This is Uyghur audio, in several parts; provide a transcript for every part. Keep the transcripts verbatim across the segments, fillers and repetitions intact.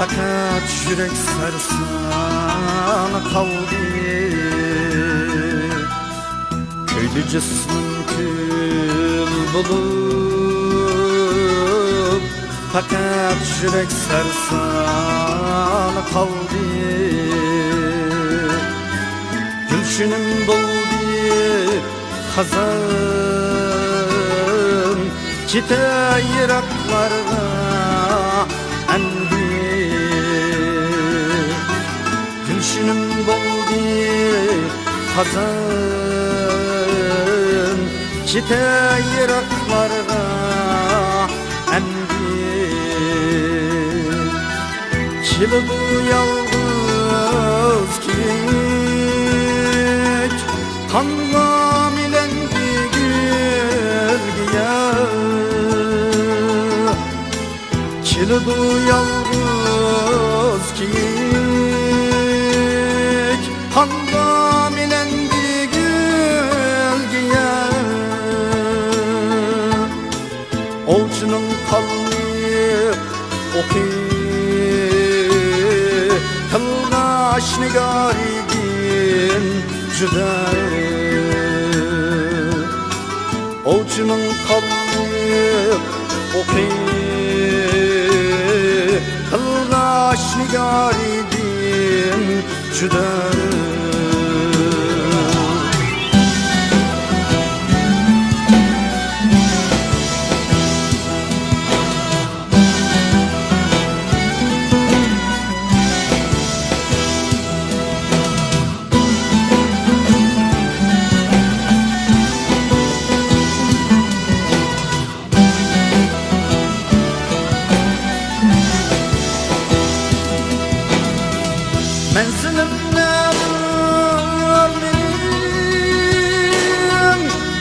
پەقەت يۈرەك سەرسان قالدى. كۆيدى جىسمىم كۈل بولۇپ، پەقەت يۈرەك سەرسان قالدى. گۈلشىنىم بولدى خازان، كېتەي يىراقلارغا ئەمدى. گۈلشىنىم بولدى خازان، كېتەي يىراقلارغا ئەمدى. كېلىدۇ يالغۇز كېيىك، قانغا مىلەندى گۈلگە يار. كېلىدۇ يالغۇز كېيىك، قانغا مىلەندى گۈلگە يار. ئوۋچىنىڭ قانلىق ئوقى، قىلغاچ نىگارىدىن جۇدا. ئوۋچىنىڭ قانلىق ئوقى، قىلغاچ نىگارىدىن جۇدا. مەنزىلىم نەدۇر مېنىڭ،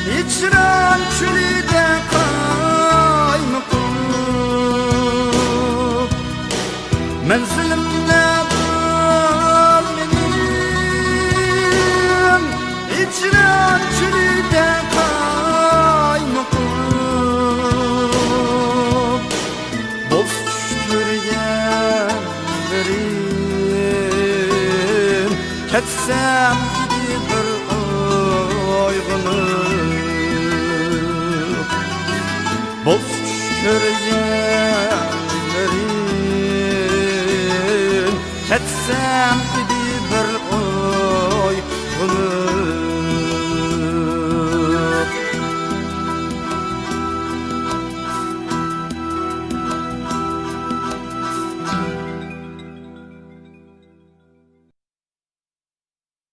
ھىجران چۆلىدە قايمۇقۇپ. مەنزىلىم نەدۇر مېنىڭ، ھىجران چۆلىدە قايمۇقۇپ. بولسا چۈش كۆرگەنلىرىم، كەتسەم ئىدى بىر ئويغىنىپ. بولسا چۈش كۆرگەنلىرىم، كەتسەم ئىدى بىر